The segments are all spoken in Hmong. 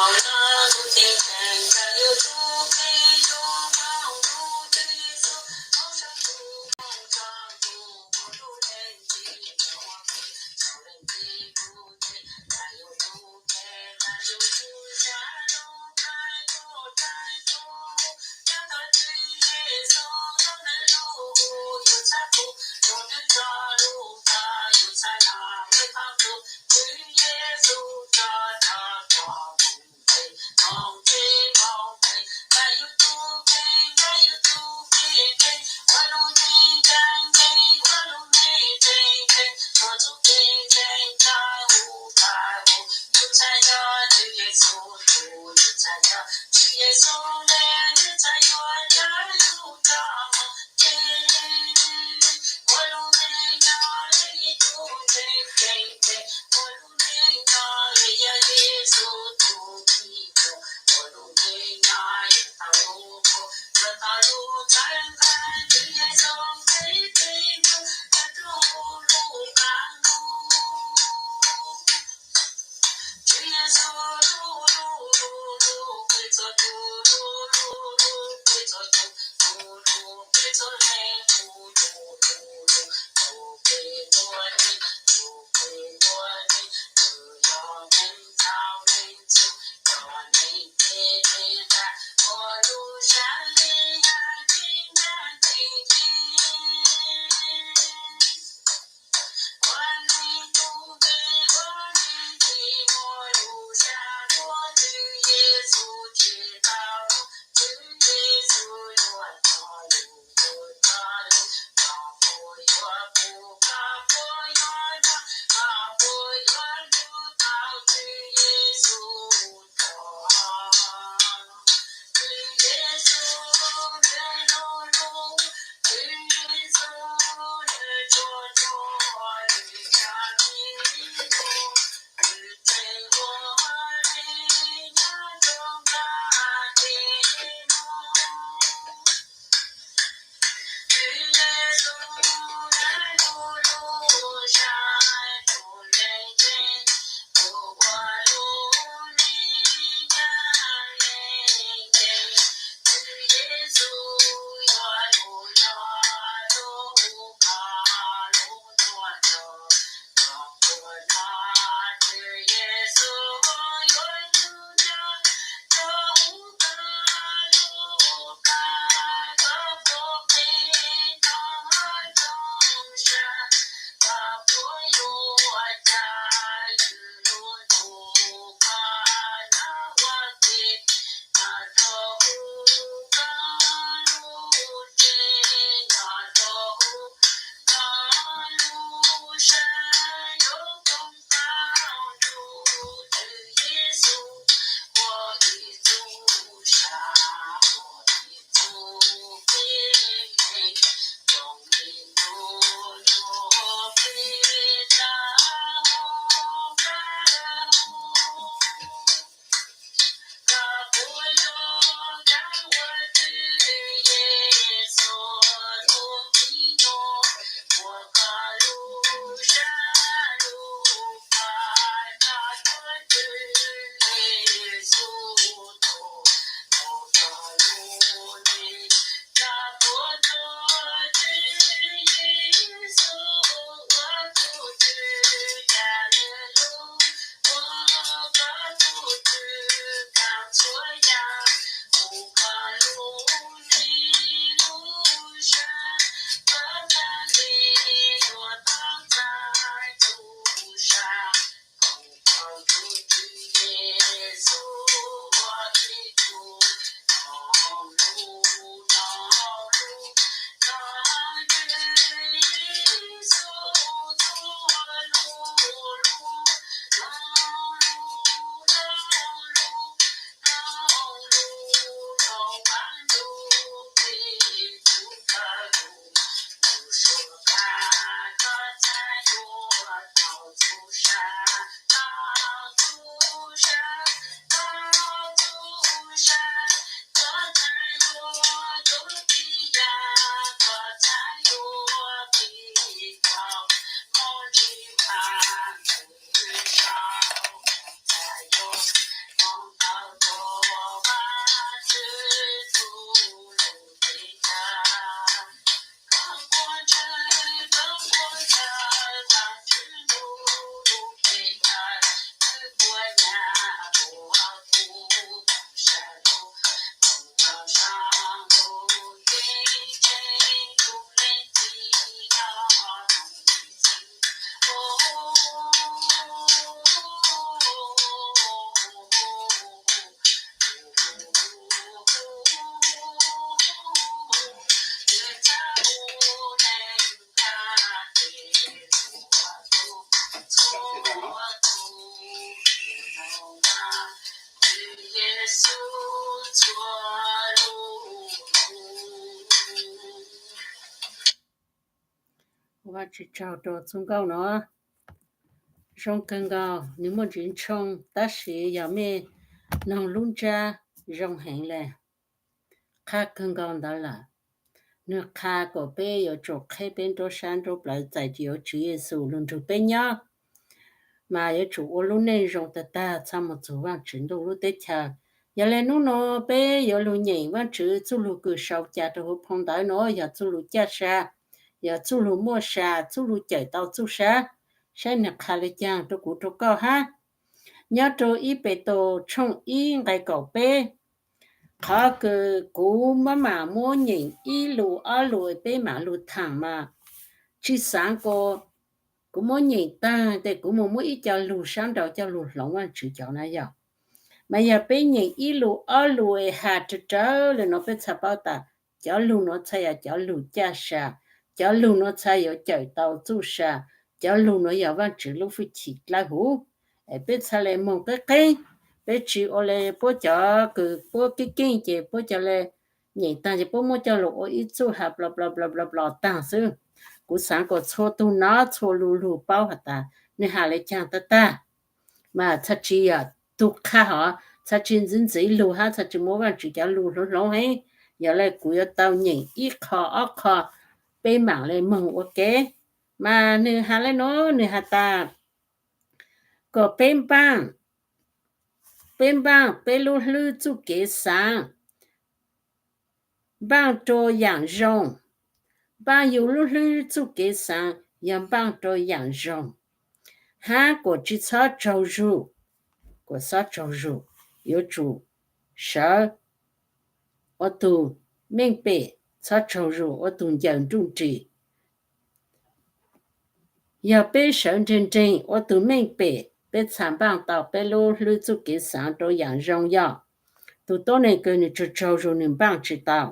Tswv Yexus lub, lub, lub, lub, lub, kuv txhua tus lub, lub, lub, Ua Vajtswv tsaug rau txoj nkauj no zoo kawg nkaus, nws muaj ntsis ntshoo tab sis yog mej noog lub ntsab zoo heev le, qhab kawg nkaus ntawd lawm. Nws qha kom peb yuav tsum qheb peb nruab sab nruab plawv txais yuav Tswv Yexus lug nrug peb nyob, mas yuav tsum ua lub neej zoo tag tag txhob mus txug Vaajtswv ntuj lub teb chaws. Yog le nub nua peb yuav lug nyeem Vaajtswv txuj lug kws sau ca rua huv phoo ntawv nua yog txuj lug caj sa, yog txuj lug muaj sa, txuj lug cawm tau txuj sa, saib nwg qha le caag rua kuv rua koj hab. Nyob rua ib Petus tshooj ib nqai kaum peb, qhov kws kuv maj mam muab nyeem ib lug ob lug peb mam lug thaam mas tsi xaav kuas kuv muab nyeem taag tes kuv mus muab ib co lug sab nraud coj lug hloov Vaajtswv cov na yog. Mas yog peb nyeem ib lug ob lug has raws raws le nuav peb txhaj paub tas cov lug nuav txhaj yog cov lug caj sa, cov lug nuav txhaj yuav cawm tau txuj sa, cov lug nuav yog Vaajtswv lub hwj chim dlawb huv. Es peb txhaj le moog qeeb qeeb, peb tsi ua le puab cov kws puab keej keej ces puab cov le nyeem taag ces puab muab coj lug ua ib txuj has plo plo plo plo plo taag xwb. Kuv xaav kom txhua tug nov txhua lug lug paub has tas nwg has le caag tag tag. Mas txhaj tsi yog tug qha hov, txhaj tsi ntxiv ntxiv lug hab txhaj tsi muab Vaajtswv cov lug hloov hloov heev. Yog le kuv yuav tau nyeem ib qho ob qho, peb mam le moog ua ke. Mas nwg has le nuav, nwg has tas kom peb npaaj, peb npaaj peb lub hlwb txuj kev xaav, npaaj rua yaam zoo. Npaaj yug lub hlwb txuj kev xaav yog npaaj rua yaam zoo, hab kuas tsi txhob tsaug zug, kuas txhob tsaug zug, yuav tsum sawv ua tug meej pem, txhob tsaug zug ua tug ncaws nruj nris. Yog peb sawv nreeg nreeg ua tug meej pem, peb txhaj npaaj tau peb lub hlwb txuj kev xaav rua yaam zoo yog. Tug tuab neeg kws nwg tsaug tsaug zug nwg npaaj tsi tau.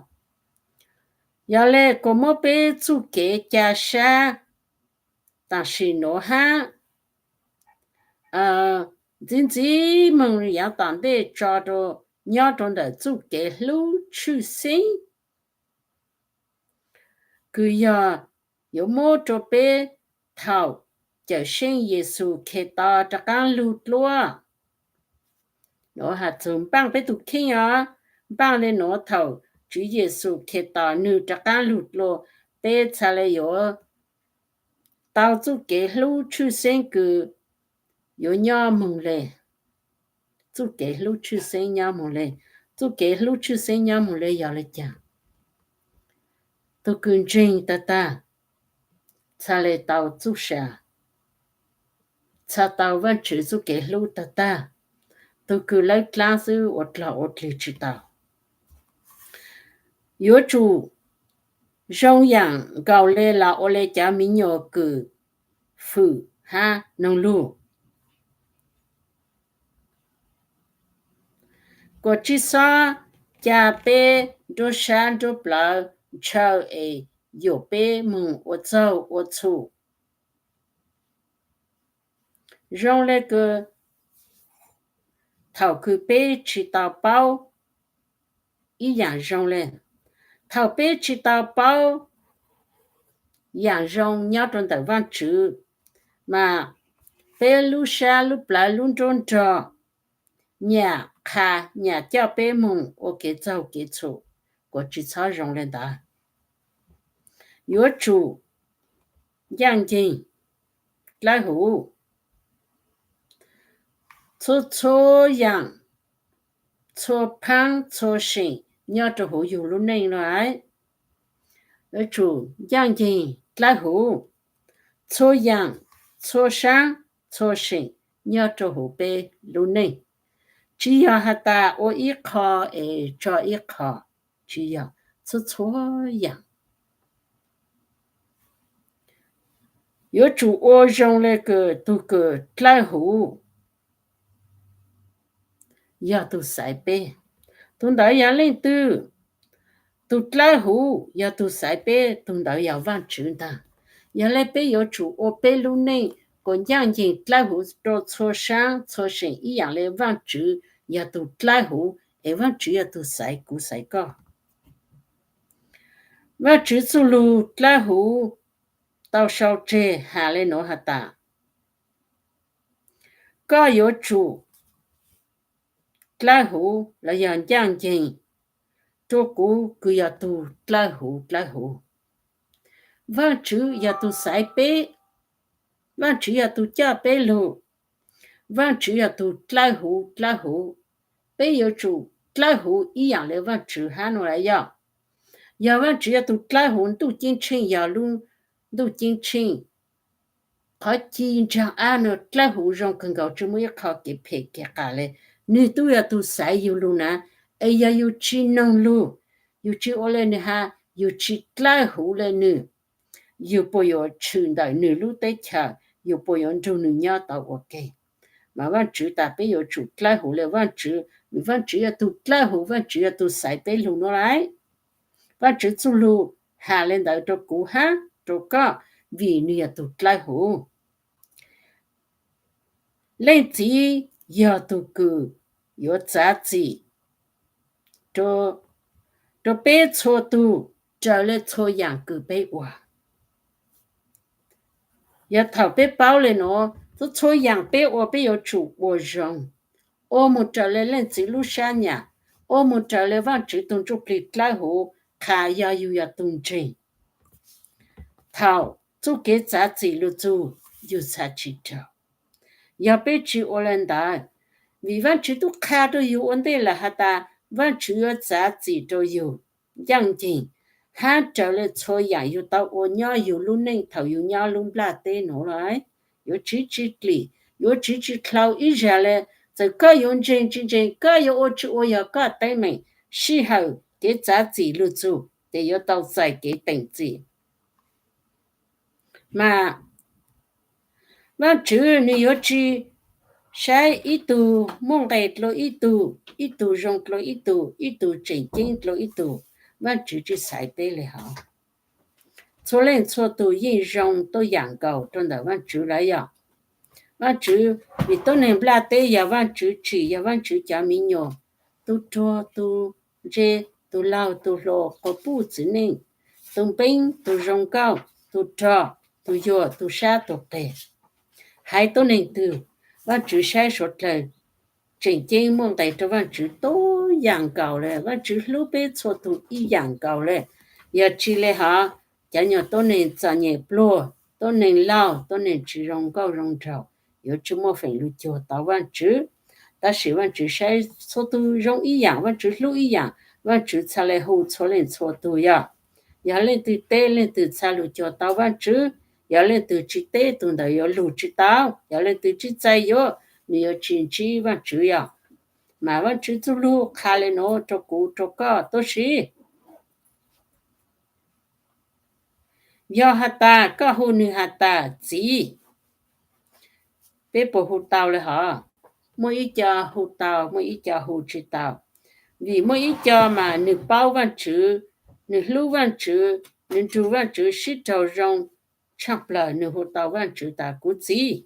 Yog le kuas muab peb txuj kev ca sab tam sim nuav hab ntxiv ntxiv moog yaav tom ntej tso rua nyob rua ntawm txuj kev hlub tshwj xeeb kws yog yuav muab rua peb thaum Cawmseej Yexus Khetos rov qaab lug dlua. Nuav has txug npaaj peb tug kheej os, npaaj le nuav thaum Tswv Yexus Khetos nwg rov qaab lug dlua, peb txhaj le yuav tau txuj kev hlub tshwj xeeb kws yuav nyob moog le. Txuj kev hlub tshwj xeeb nyob moog le. Txuj kev hlub tshwj xeeb nyob moog le yog le caag? Tug kws ntseeg tag tag txhaj le tau txuj sa, txhaj tau Vaajtswv txuj kev hlub tag tag. Tug kws lawb dlaab xwb ua dlog ua dlig tsi tau. Yuav tsum zoo yaam nkaus le los ua le cov miv nyuas kws fwm hab noog lug. Kuas tsi xob ca peb nruab sab nruab plawv ntshaw es yuam peb moog ua txaug ua txhum. Zoo le kws thaum kws peb tsi tau paub ib yaam zoo le, thaum peb tsi tau paub yaam zoo nyob rua ntawm Vaajtswv, mas peb lub sab lub plawv lub nruab nrog nyam qha nyam coj peb moog ua kev txaug kev txhum, kuas tsi txhob zoo le ntawd. Yuav tsum ncaaj nceeg dlawb huv txhua txhua yaam, txhua phaab txhua seem nyob rua huv yug lub neej nuav. Yuav tsum ncaaj nceeg dlawb huv txhua yaam, txhua saab, txhua seem nyob rua huv peb lub neej. Tsi yog has tas ua ib qho es tso ib qho, tsi yog, txhua txhua yaam. Yuav tsum ua zoo le kws tug kws dlawb huv yog tug xaiv peb. Tug ntawd yog leej twg? Tug dlawb huv yog tug xaiv peb, tug ntawd yog Vaajtswv ntag. Yog le peb yuav tsum ua peb lub neej kuas ncaaj nceeg dlawb huv rua txhua saab txhua seem ib yaam le Vaajtswv yog tug dlawb huv es Vaajtswv yog tug xaiv kuv xaiv koj. Vaajtswv txuj lug dlawb huv tau sau tseg has le nuav has tas, koj yuav tsum dlawb huv los yog ncaaj nceeg rua kuv kws yog tug dlawb huv dlawb huv. Vaajtswv yog tug xaiv peb, Vaajtswv yog tug coj peb lug, Vaajtswv yog tug dlawb huv dlawb huv. Peb yuav tsum dlawb huv ib yaam le Vaajtswv hab nuav lawm yog. Yog Vaajtswv yog tug dlawb huv, Ntuj Ceeb Tsheej yog lub Ntuj Ceeb Tsheej. Qhov ci ntsaag ab nuav dlawb huv zoo kawg nkaus, tsi muaj ib qho kev phem kev qas le. Nwg tub yog tug xaiv yug lug na, es yog yug tsi noog lug, yug tsi ua le nwg has, yug tsi dlawb huv le nwg, yug puas yuav tshwm ntawm nwg lub teb chaws, yug puas yuav nrug nwg nyob tau ua ke. Mas Vaajtswv tas peb yuav tsum dlawb huv le Vaajtswv, Vaajtswv yog tug dlawb huv, Vaajtswv yog tug xaiv peb lug nuav lawm. Vaajtswv txuj lug has le ntawd rua kuv hab rua koj, vim nwg yog tug dlawb huv. Leej Txiv yog tug kws yuav txav txim rua peb txhua tug raws le txhua yaam kws peb ua. Yog thaum peb paub le nuav, txhua txhua yaam peb ua peb yuav tsum ua zoo, ua moog raws le Leej Txiv lub sab nyam, ua moog raws le Vaajtswv tug Ntsujplig dlawb huv, qha yog yug yog tug ntseeg. Thaum txuj kev txav txim lug txug, yug txha tsi raug. Yog peb tsi ua le ntawd, vim Vaajtswv tub qha rua yug ua ntej lawm has tas Vaajtswv yuav txav txim rua yug ncaaj nceeg hab raws le txhua yaam yug tau ua nyob yug lub neej thaum yug nyob lub nplaj teb nuav lawm. Yuav tsiv tsi dlim, yuav tsiv tsi dlhau ib zag le, txawm koj yuav ntseeg tsi ntseeg, koj yuav ua tsi ua, yog koj teeb meem, sij hawm kev txav txim lug txug ces yuav tau txais kev teem txim. Mas Vaajtswv nwg yuav tsi saib ib tug muaj nqe dlua ib tug, ib tug zoo dlua ib tug, ib tug tseem ceeb dlua ib tug. Vaajtswv tsi xaiv peb le hov. Txhua leej txhua tug yeej zoo tuab yaam nkaus rua ntawm Vaajtswv lawm yog. Vaajtswv, vim tuab neeg nplaj teb yog Vaajtswv tsim, yog Vaajtswv cov mi nyuas, tug ruag tug ntse, tug laug tug hluas, quas puj txiv neej, tug npeeb tug zoo nkauj, tug rog tug yuag, tug sab tug qeg. Haiv tuab neeg twg, Vaajtswv saib suav dlawg tseem ceeb muaj nqe rua Vaajtswv tuab yaam nkaus le. Vaajtswv hlub peb txhua tug ib yaam nkaus le. Yog tsi le hov, cov nyuag tuab neeg txom nyem pluag, tuab neeg laug, tuab neeg tsi zoo nkauj zoo nraug, yuav tsi muaj feem lug cuag tau Vaajtswv. Tab sis Vaajtswv saib txhua tug zoo ib yaam, Vaajtswv hlub ib yaam, Vaajtswv txhaj le hu txhua leej txhua tug yog. Yog leej twg teb leej twg txhaj lug cuag tau Vaajtswv, yog leej twg tsi teb tug ntawd yuav lug tsi tau, yog leej twg tsi txais yuav, nws yuav tsi ntsib Vaajtswv yog. Mas Vaajtswv txuj lug qha le nuav rua kuv rua koj tuab si. Yog has tas koj hu nwg has tas txiv, peb puas hu tau le hov? Muaj ib co hu tau, muaj ib co hu tsi tau. Vim muaj ib co mas nwg paub Vaajtswv, nwg hlub Vaajtswv, nwg nrug Vaajtswv sib raug zoo tshaaj plawg, nwg hu tau Vaajtswv tas kuv txiv.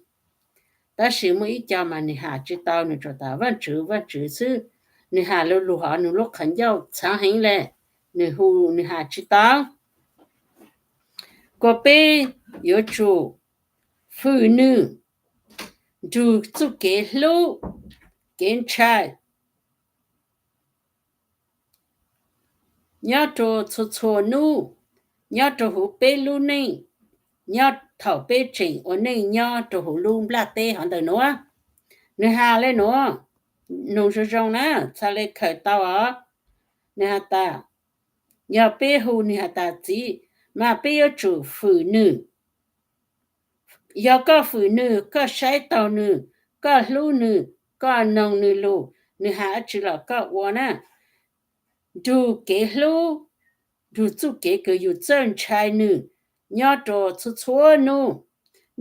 Tab sis muaj ib co mas nwg has tsi tau, nwg tsuas tas Vaajtswv Vaajtswv xwb. Nwg has lu lug hov, nwg lub qhov ncauj txhaav heev le, nwg hu, nwg has tsi tau. Kuas peb yuav tsum fwm nwg, nrug txuj kev hlub, kev ntshai nyob rua txhua txhua nub, nyob rua huv peb lub neej, nyob thaum peb tseem ua neej nyob rua huv lub nplaj teb hov ntawm nuav. Nwg has le nuav, noog zoo zoo na, txhaj le khaws tau os. Nwg has tas, yog peb hu nwg has tas txiv, mas peb yuav tsum fwm nwg. Yog koj fwm nwg, koj saib taug nwg, koj hlub nwg, koj noog nwg lug, nwg has dab tsi los koj ua na. Nrug kev hlub, nrug txuj kev kws yug txawj ntshai nwg nyob rua txhua txhua nub,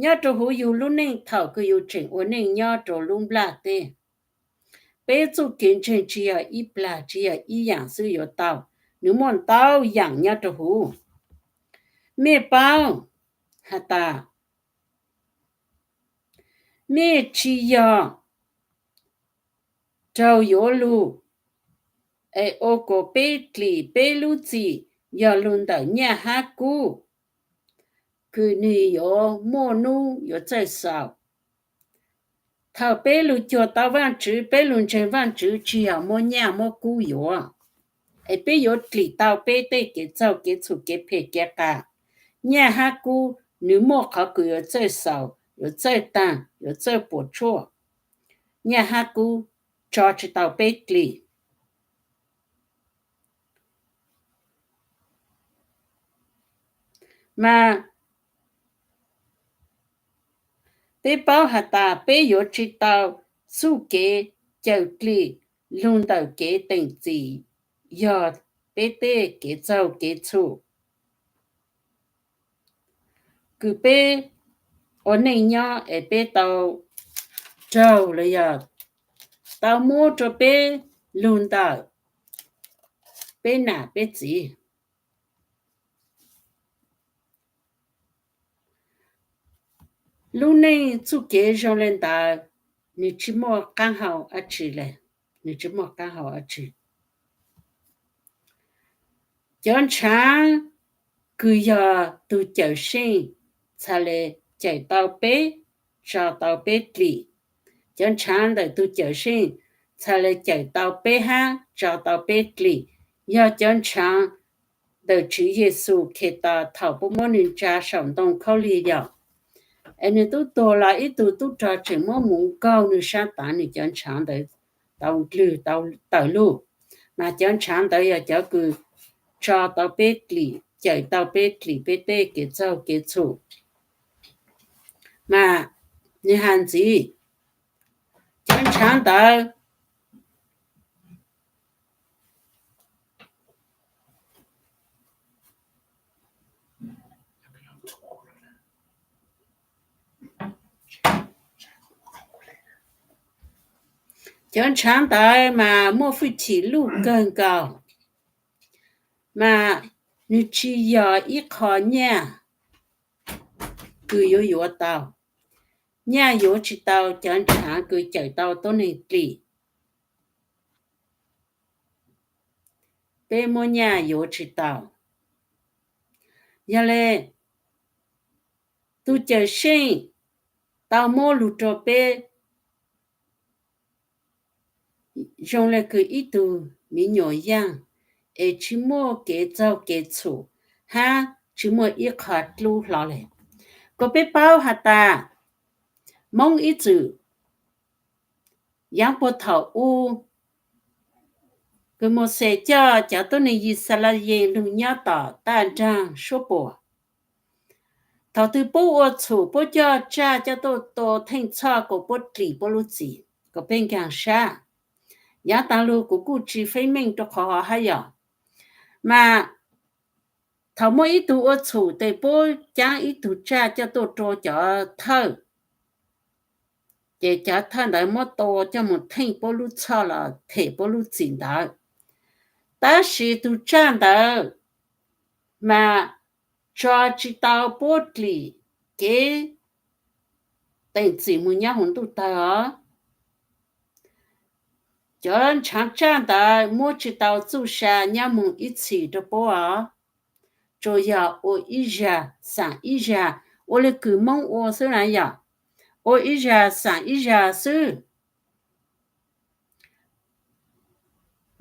nyob rua huv yug lub neej thaum kws yug tseem ua neej nyob rua lub nplaj teb. Peb txuj kev ntseeg tsi yog ib plag, tsi yog ib yaam xwb yuav tau, nwg muaj ntau yaam nyob rua huv. Mej paub has tas, mej tsi yog raug yuav lug, es ua kom peb dlim peb lub txim yog lug ntawm nyaj hab kub, kws nwg yuav muaj nub yuav txawj xaus. Thaum peb lug cuag tau Vaajtswv, peb lug ntseeg Vaajtswv tsi yog muab nyaj muab kub yuav, es peb yuav dlim tau peb tej kev txaug kev txhum kev phem kev qas. Nyaj hab kub nwg muaj qhov kws yuav txawj xaus, yuav txawj taag, yuav txawj puam tsuaj. Nyaj hab kub tso tsi tau peb dlim. Mas peb paub has tas peb yuav tsi tau txuj kev cawm dlim lug ntawm kev teem txim yog peb tej kev txaug kev txhum. Kws peb ua neej nyob es peb tau raug los yog tau muab rua peb lug ntawm peb nam peb txiv. Lub neej txuj kev zoo le ntawd, nwg tsi muaj qaab hau dab tsi le, nwg tsi muaj qaab hau dab tsi. Cov ntshaav kws yog tug Cawmseej txhad le cawm tau peb, tso tau peb dlim. Cov ntshaav ntawm tug Cawmseej txhad le cawm tau peb hab tso tau peb dlim, yog cov ntshaav ntawm Tswv Yexus Khetos thaum puab muab nwg tsa saum ntoo khaub lig yog, es nwg tub tuag los ib tug tub rog tseem muab mus nkaug nwg sab taav, nwg cov ntshaav ntawd tau lwg tau tawm lug. Mas cov ntshaav ntawd yog cov kws tso tau peb dlim, cawm tau peb dlim peb tej kev txaug kev txhum. Mas nwg has ntxiv, cov ntshaav ntawd Cov ntshaav ntawd mas muaj fwj chim luj kawg nkaus, mas nwg tsi yog ib qho nyaj kws yuav yuav tau. Nyaj yuav tsi tau cov ntshaav kws cawm tau tuab neeg dlim. Peb muab nyaj yuav tsi tau. Yog le, tug Cawmseej tau muab lug rua peb zoo le kws ib tug miv nyuas yaaj, es tsi muaj kev txaug kev txhum, hab tsi muaj ib qho dlub hlo le. Kuas peb paub has tas, Moob ib txwm yaav puag thaum u, kws Mauxes coj cov tuab neeg Yixalayees lug nyob tom taj nraag suab puam. Thaum twg puab ua txhum puab coj tsaj coj tuaj tua Theej Txhoj kuas puab dlim puab lub txim, kuas peb nkaag sab. Yaav taag lug kuv kuj tsi feeb meej rua qhov hov hab yog, mas thaum muaj ib tug ua txhum tes puab caab ib tug tsaj coj tuaj rua cov thawj, ces cov thawj ntawd muab tua coj moog theej puab lub txhoj los them puab lub txim ntawd. Tab sis tug tsaj ntawd mas tso tsi tau puab dlim kev teem txim moog nyob huv ntuj tawg os. Cov ntshaav tsaj ntawd muab tsi tau txuj sa nyob moog ib txhis rua puab os. Tsuas yog ua ib zag xaam ib zag, ua le kws Moob ua xwb na yog, ua ib zag xaam ib zag xwb.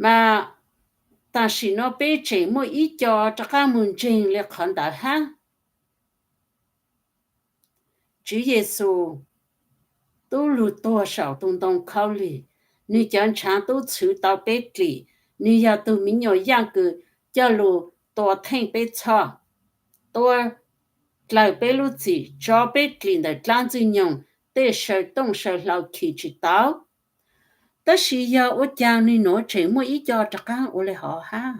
Mas tam sim no peb tseem muaj ib co rov qaab moog ntseeg le qhov ntawd hab. Tswv Yexus tub lug tuag saum tug ntoo khaub lig, nwg cov ntshaav tub txhwv tau peb dlim, nwg yog tug miv nyuas yaaj kws coj lug tua theej peb txhoj, tua dlaws peb lub txim, tso peb dlim ntawm dlaab Ntxwg Nyoog tej saw tooj saw hlau khi tsi tau. Tab sis yog ua caag nwg nuav tseem muaj ib co rov qaab ua le hov hab?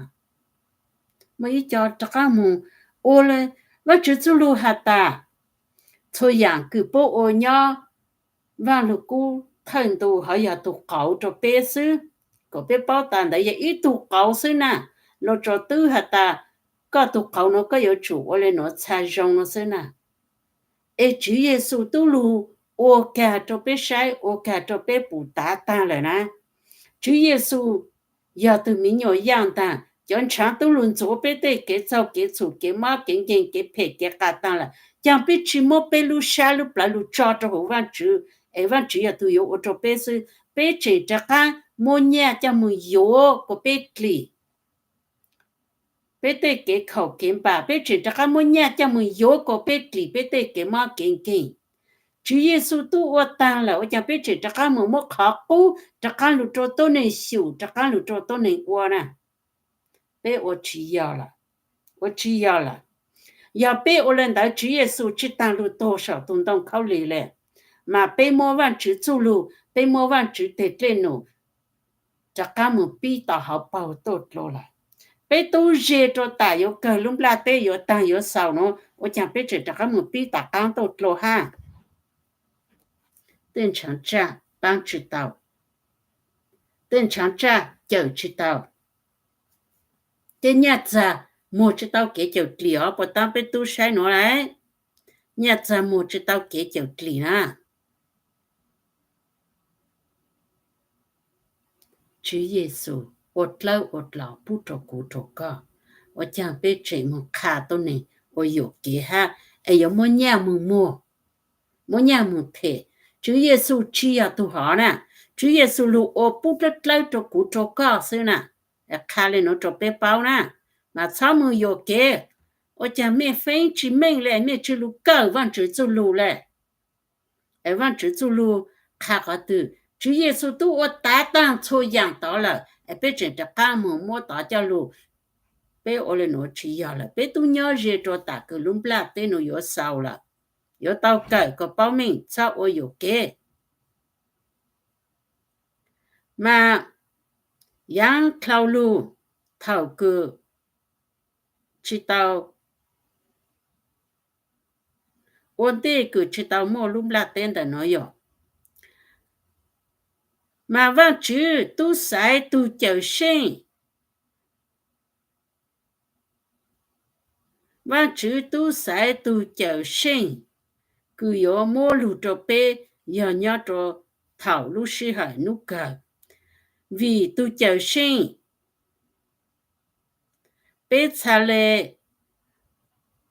Muaj ib co rov qaab moog ua le, Vaajtswv txuj lug has tas, txhua yaam kws puab ua nyob Vaaj Lug Kub thawj ntu hov yog tug qauv rua peb xwb, kom peb paub tas ntawd yog ib tug qauv xwb na. Lug tsuas twb has tas, koj tug qauv nuav koj yuav tsum ua le nuav txha zoo xwb na. Es Tswv Yexus tub lug ua kag rua peb saib, ua kag rua peb pum tav taag lawm na. Tswv Yexus yog tug miv nyuas yaaj ntaag, cov ntshaav tub lug ntxuav peb tej kev txaug kev txhum kev mob kev nkeeg kev phem kev qas taag lawm, caag peb tsi muab peb lub sab lub plawv lug tso rua huv Vaajtswv, es Vaajtswv yog tug yuav ua rua peb xwb, peb tseem rov qaab muab nyaj coj moog yuav kuas peb dlim peb tej kev khaum kev npaam, peb tseem rov qaab muab nyaj coj moog yuav kuas peb dlim peb tej kev mob kev nkeeg. Tswv Yexus tub ua taag lawm ua caag peb tseem rov qaab moog muab qhov qub rov qaab lug rua tuab neeg xyum, rov qaab lug rua tuab neeg ua na? Peb ua tsi yog lawm, ua tsi yog lawm. Yog peb ua le ntawd Tswv Yexus tsi taag lug tuag saum tug ntoo khaub lig le, mas peb muab Vaajtswv txuj lug, peb muab Vaajtswv teg dlej num rov qaab moog pib tom hauv paug tuaj dlua lawm. Peb tub ze rua tam yuav kawg lub nplaj teb yuav taag yuav xaus nuav ua caag peb tseem rov qaab moog pib tom qaab tuaj dlua hab? Tej ntshaav tsaj paab tsi tau, tej ntshaav tsaj cawm tsi tau. Tej nyaj txag muag tsi tau kev cawm dlim os, puas taab peb tub saib nuav lawm? Nyaj txag muag tsi tau kev cawm dlim na. Tswv Yexus ua dlawb ua dlov pub rua kuv rua koj, ua caag peb tseem moog qha tuab neeg ua yuam kev hab es yuav muab nyaj moog muag, muab nyaj moog them? Tswv Yexus tsi yog tug hov na. Tswv Yexus lug ua pub dlawb dlawb rua kuv rua koj xwb na. Qha le nuav rua peb paub na, mas txhob moog yuam kev. Ua caag mej feeb tsi meej le, mej tsi lug kawm Vaajtswv txuj lug le? Es Vaajtswv txuj lug qha qhov twg? Tswv Yexus tub ua tav taag txhua yaam tod lawm es peb tseem rov qaab moog muab tod coj lug. Peb ua le nuav tsi yog lawm, peb tub nyob ze rua tam kws lub nplaj teb nuav yuav xaus lawm. Yuav tau kawm kom paub meej, txhob ua yuam kev. Mas yaav dlhau lug thaum kws tsi tau, ua ntej kws tsi tau muaj lub nplaj teb ntawm nuav yog, mas Vaajtswv tub xaiv tug cawm seej, Vaajtswv tub xaiv tug cawm seej kws yuav muab lug rua peb yog nyob rua thaum lub sij hawm nub kawg. Vim tug cawm seej, peb txha le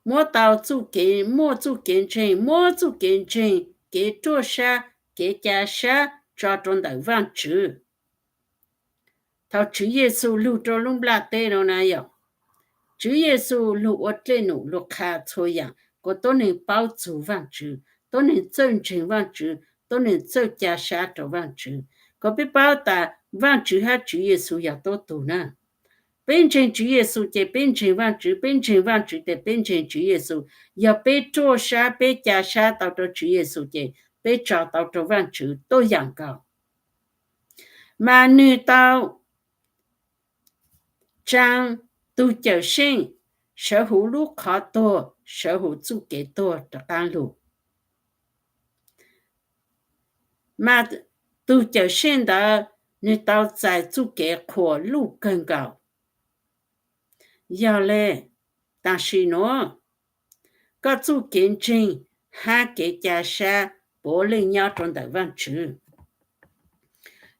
muab tau txuj kev, muaj txuj kev ntseeg, muab txuj kev ntseeg, kev ruaj sab, kev ca sab tso rua ntawm Vaajtswv. Thaum Tswv Yexus lug rua lub nplaj teb nuav na yog, Tswv Yexus lug ua dlej num lug qha txhua yaam kom tuab neeg paub txug Vaajtswv, tuab neeg txawj ntseeg Vaajtswv, tuab neeg txawj ca sab rua Vaajtswv. Kom peb paub tas Vaajtswv hab Tswv Yexus yog tuab tug na. Peb ntseeg Tswv Yexus ces peb ntseeg Vaajtswv, peb ntseeg Vaajtswv ces peb ntseeg Tswv Yexus. Yog peb ruaj sab, peb ca sab tau rua Tswv Yexus ces peb tso tau rua Vaajtswv tuab yaam nkaus. Mas nwg tau tsaa tug cawm seej sawv huv lub qhov tuag, sawv huv txuj kev tuag rov qaab lug. Mas tug cawm seej ntawd nwg tau txais txuj kev qhuas luj kawg nkaus. Yog le, tam sim nuav koj txuj kev ntseeg hab kev ca sab puav leej nyob rua ntawm Vaajtswv.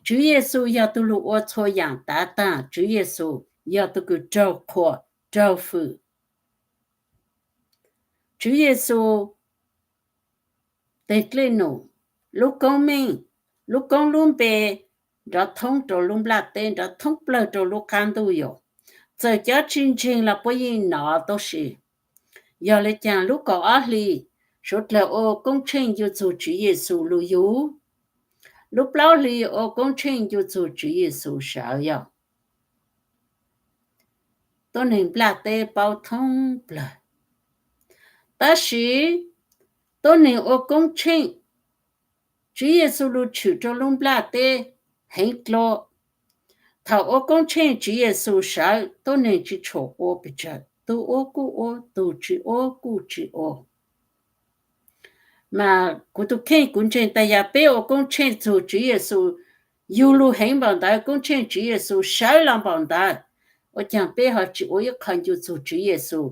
Tswv Yexus yog tug lug ua txhua yaam tav taag, Tswv Yexus yog tug kws raug qhuas, raug fwm. Tswv Yexus teg dlej num, lub koob meej, lub koob lub npe nrov thoob rua lub nplaj teb, nrov thoob plawg rua lub qab ntuj yom. Txawm cov tsi ntseeg los puab yeej nov tau si. Yog le caag lub kaum ob hli suav dlawg ua koob tsheej ncu txug Tswv Yexus lug yug? Lub plaub hli ua koob tsheej ncu txug Tswv Yexus sawv yog? Tuab neeg nplaj teb paub thoob plawg. Tab sis tuab neeg ua koob tsheej Tswv Yexus lug tshwm rua lub nplaj teb heev dlua. Thaum ua koob tsheej Tswv Yexus sawv, tuab neeg tsi tshua ua pes tsawg, tug ua kuj ua, tug tsi ua kuj tsi ua. Mas kuv tug kheej kuv ntseeg tas yog peb ua koob tsheej txug Tswv Yexus yug lug heev npaum ntawd, koob tsheej Tswv Yexus sawv los npaum ntawd, ua caag peb ho tsi ua ib qho ncu txug Tswv Yexus?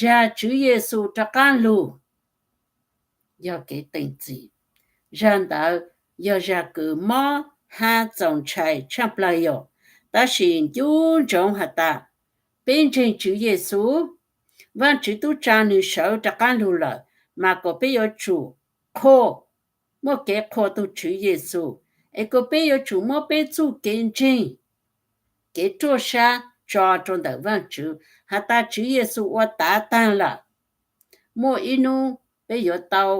Zag Tswv Yexus rov qaab lug yog kev teem txim. Zag ntawd yog zag kws mob hab txaus ntshai tshaaj plawg yom. Tab sis nco ntsoov has tas, peb ntseeg Tswv Yexus, Vaajtswv tub tsa nwg sawv rov qaab lug lawm, mas kuas peb yuav tsum qhua, muaj kev qhua tug Tswv Yexus, es kuas peb yuav tsum muab peb txuj kev ntseeg, kev ruaj sab tso rua ntawm Vaajtswv, has tas Tswv Yexus ua taag taag lawm. Muaj ib nub peb yuav tau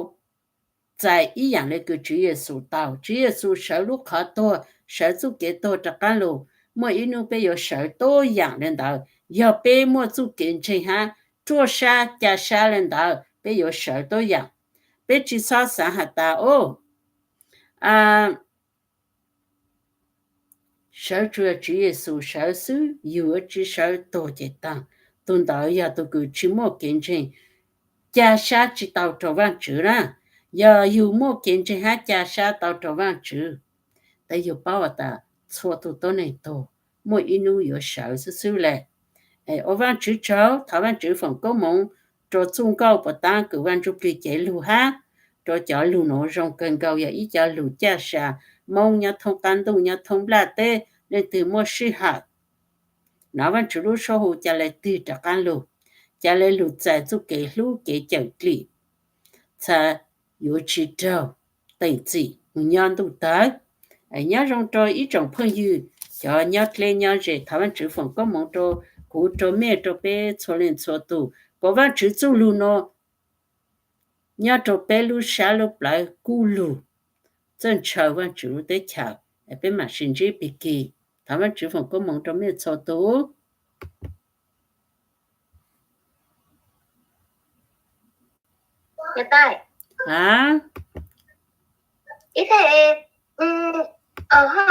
txais ib yaam le kws Tswv Yexus tau. Tswv Yexus sawv lub qhov tuag, sawv txuj kev tuag rov qaab lug. Muaj ib nub peb yuav sawv tuab yaam le ntawd. Yog peb muaj txuj kev ntseeg hab ruaj sab ca sab le ntawd, peb yuav sawv tuab yaam. Peb tsi xob xaav has tas, o, sawv tsuas Tswv Yexus sawv xwb, yug tsi sawv tuag ces taag. Tug ntawd yog tug kws tsi muaj kev ntseeg, ca sab tsi tau rua Vaajtswv na. Yog yug muaj kev ntseeg hab ca sab tau rua Vaajtswv, tes yug paub has tas txhua tug tuab neeg tuag muaj ib nub yuav sawv xwb xwb le. Ua Vaajtswv tsaug, thov Vaajtswv foom koob moov rua txuj nkauj puas taab kws Vaaj Ntsuj Plig cev lug hab rua cov lug nuav zoo kawg nkaus, yog ib cov lug caj sa Moob nyob thoob qaab ntuj, nyob thoob nplaj teb. Leej twg muaj sij hawm nov Vaajtswv lub suab hu ca le twg rov qaab lug, ca le lug txais txuj kev hlub kev cawm dlim, txhad yuav tsi raug teem txim moog nyob ntuj tawg. Nyob zoo rua ib tsoom phooj ywg, cov nyob dleb nyob ze, thov Vaajtswv foom koob moov rua kuv, rua mej, rua peb txhua leej txhua tug, kuas Vaajtswv txuj lug nuav nyob rua peb lub sab lub plawv kub lug, txawj ntshaw Vaajtswv lub teb chaws. Peb maam sib ntsib pig kig, thov Vaajtswv foom koob moov rua mej txhua tug. Ib teg, ho,